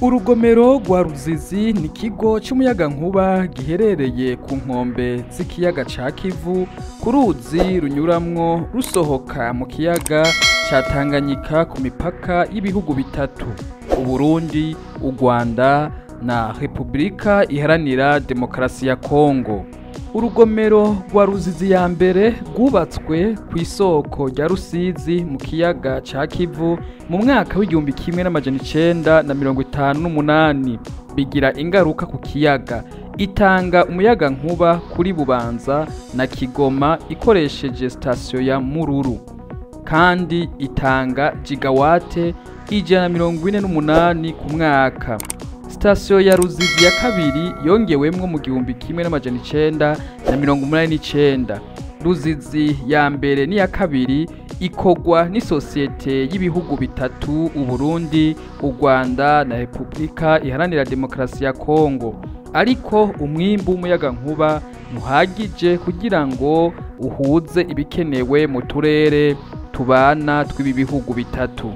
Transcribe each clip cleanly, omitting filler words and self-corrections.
Urugomero rwa Ruzizi ni ikigo c'umuyagankuba giherereye ku nkombe z'ikiyaga ca Kivu, ku ruzi runyuramwo rusohoka mu kiyaga ca Tanganyika ku mipaka y'ibihugu bitatu: Uburundi, u Rwanda na Repubulika Iharanira Demokarasi ya Kongo. Urugomero rwa Ruzizi ya mbere rwubatswe kw'isoko rya Rusizi mu kiyaga ca Kivu mu mwaka w'1958, bigira ingaruka ku kiyaga. Itanga umuyagankuba kuri Bubanza na Kigoma ikoresheje sitasiyo ya Mururu, kandi itanga gigawate 148 ku mwaka. Sitasiyo ya Ruzizi ya kabiri yongewemwo mu 1989. Ruzizi ya mbere n'iya kabiri ikorwa n'isosiyete y'ibihugu bitatu: Uburundi, u Rwanda na Repubulika Iharanira Demokarasi ya Kongo. Ariko umwimbu w'umuyagankuba ntuhagije kugira ngo uhuze ibikenewe mu turere tubana tw'ibi bihugu bitatu.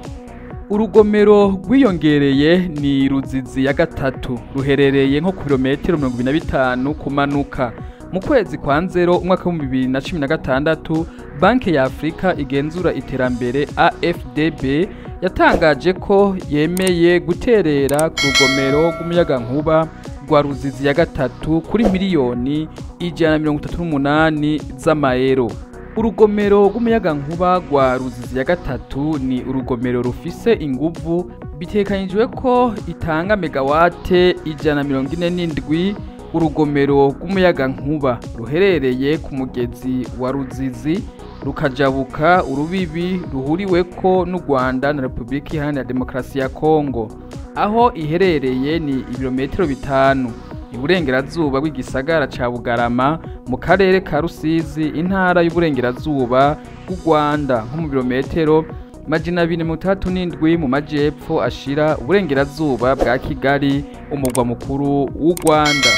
Urugomero rwiyongereye ni Ruzizi ya gatatu, ruherereye nko ku birometero 25 kumanuka. Mu kwezi kwa Nzero umwaka w'2016, Banki ya Afrika igenzura iterambere AFDB yatangaje ko yemeye guterera ku rugomero rw'umuyagankuba rwa Ruzizi ya gatatu kuri miliyoni 138 z'amayero. Urugomero rw'umuyagankuba rwa Ruzizi ya gatatu ni urugomero rufise inguvu bitekanyijwe ko itanga megawate 147. Urugomero rw'umuyagankuba ruherereye ku mugezi wa Ruzizi, rukajabuka urubibi ruhuriweko n'u Rwanda na Repubulika Iharanira Demokarasi ya Kongo. Aho iherereye ni ibirometero 5 iburengerazuba bw'igisagara ca Bugarama mu karere ka Rusizi, intara y'uburengerazuba bw'u Rwanda, nko mu birometero 237 mu majepfo ashira uburengerazuba bwa Kigali, umugwa mukuru w'u Rwanda.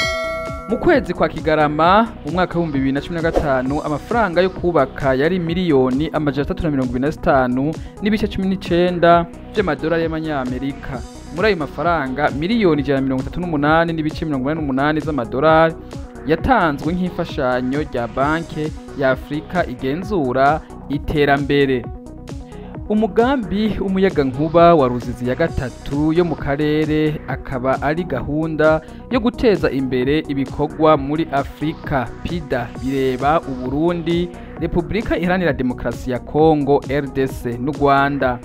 Mu kwezi kwa Kigarama mu mwaka w'2015, amafaranga yo kubaka yari miliyoni 325.19 vy'amadolari y'amanyamerika. Muri ayo mafaranga, miliyoni 138.88 z'amadolari yatanzwe nk'imfashanyo rya Banki ya Afrika igenzura iterambere. Umugambi w'umuyagankuba wa Ruzizi ya gatatu yo mu karere akaba ari gahunda yo guteza imbere ibikorwa muri Afrika PIDA, bireba Uburundi, Repubulika Iharanira Demokarasi ya Kongo RDC n'u Rwanda.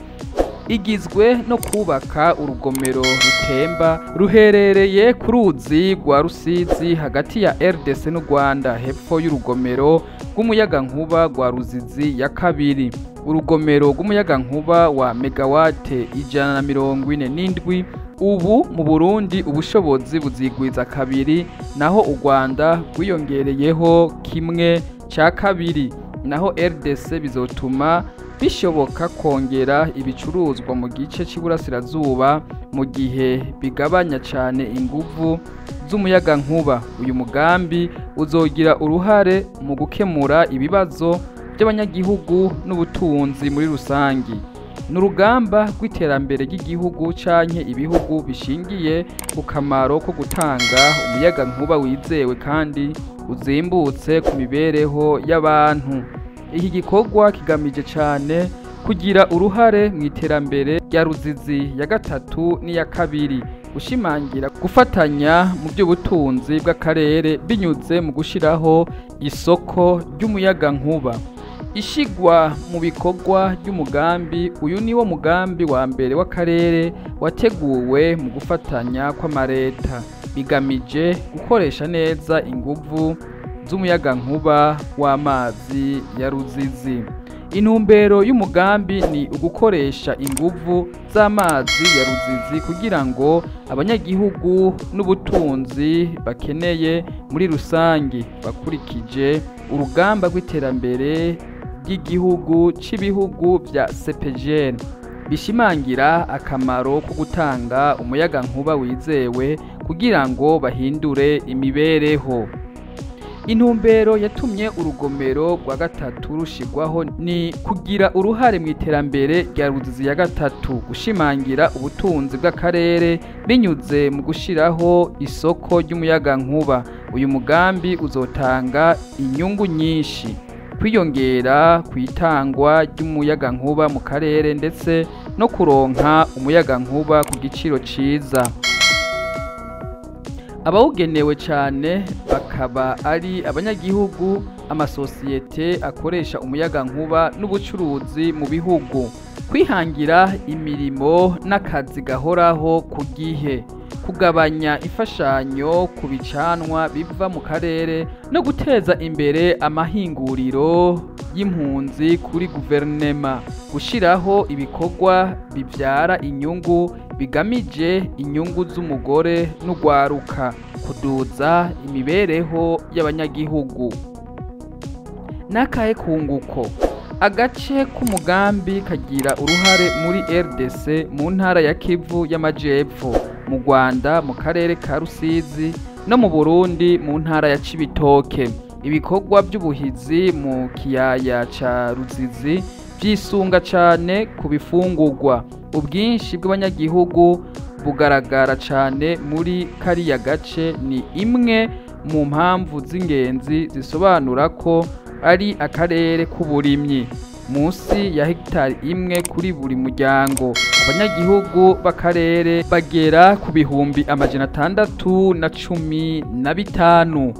Igizwe no kubaka urugomero rutemba ruherereye ku ruzi rwa Rusizi hagati ya RDC n'u Rwanda, hepfo y'urugomero rw'umuyagankuba rwa Ruzizi ya kabiri. Urugomero rw'umuyagankuba wa megawate 147 ubu mu Burundi ubushobozi buzigwiza kabiri, naho u Rwanda rwiyongereyeho 1/2, naho RDC bizotuma bishoboka kongera ibicuruzwa mu gice cy'iburasirazuba mu gihe bigabanya cyane inguvu z'umuyagankuba. Uyu mugambi uzogira uruhare mu gukemura ibibazo by'abanyagihugu n'ubutunzi muri rusangi. Ni urugamba rw'iterambere ry'igihugu canke ibihugu bishingiye ku kamaro ko gutanga umuyagankuba wizewe kandi uzimbutse ku mibereho y'abantu. Iki gikorwa kigamije cane kugira uruhare mu iterambere rya Ruzizi ya gatatu n'iya kabiri, gushimangira gufatanya mu by'ubutunzi bw'akarere binyuze mu gushiraho isoko ry'umuyagankuba. Ishigwa mu bikorwa ry'umugambi uyu niwo mugambi wa mbere w'akarere wateguwe mu gufatanya kw'amareta, bigamije gukoresha neza inguvu z'umuyagankuba w'amazi ya Ruzizi. Intumbero y'umugambi ni ugukoresha inguvu z'amazi ya Ruzizi kugira ngo abanyagihugu n'ubutunzi bakeneye muri rusangi, bakurikije urugamba rw'iterambere ry'igihugu c'ibihugu vya CEPGL, bishimangira akamaro ko gutanga umuyagankuba wizewe kugira ngo bahindure imibereho. Intumbero yatumye urugomero rwa gatatu rushigwaho ni kugira uruhare mu iterambere rya Ruzizi ya gatatu, gushimangira ubutunzi bw'akarere binyuze mu gushiraho isoko ry'umuyagankuba. Uyu mugambi uzotanga inyungu nyinshi, kwiyongera kwitangwa ry'umuyagankuba mu karere ndetse no kuronka umuyagankuba ku giciro ciza. Abawugenewe cyane bakaba ari abanyagihugu, amasosiyete akoresha umuyagankuba n'ubucuruzi mu bihugu. Kwihangira imirimo n'akazi gahoraho ku gihe, kugabanya imfashanyo ku bicanwa biva mu karere no guteza imbere amahinguriro y'impunzi kuri guverinema, gushiraho ibikorwa bivyara inyungu bigamije inyungu z'umugore n'ugwaruka, kuduza imibereho y'abanyagihugu. N'akahe kunguko? Agace k'umugambi kagira uruhare muri RDC mu ntara ya Kivu y'Amajepfo, mu Rwanda mu karere ka Rusizi no mu Burundi mu ntara ya Cibitoke. Ibikorwa by'ubuhizi mu kiyaya ca Ruzizi vyisunga cane ku bifungurwa. Ubwinshi bw'abanyagihugu bugaragara cane muri kariya gace ni imwe mu mpamvu z'ingenzi zisobanura ko ari akarere k'uburimyi. Munsi ya hegitari imwe kuri buri muryango, abanyagihugu b'akarere bagera ku 615,000.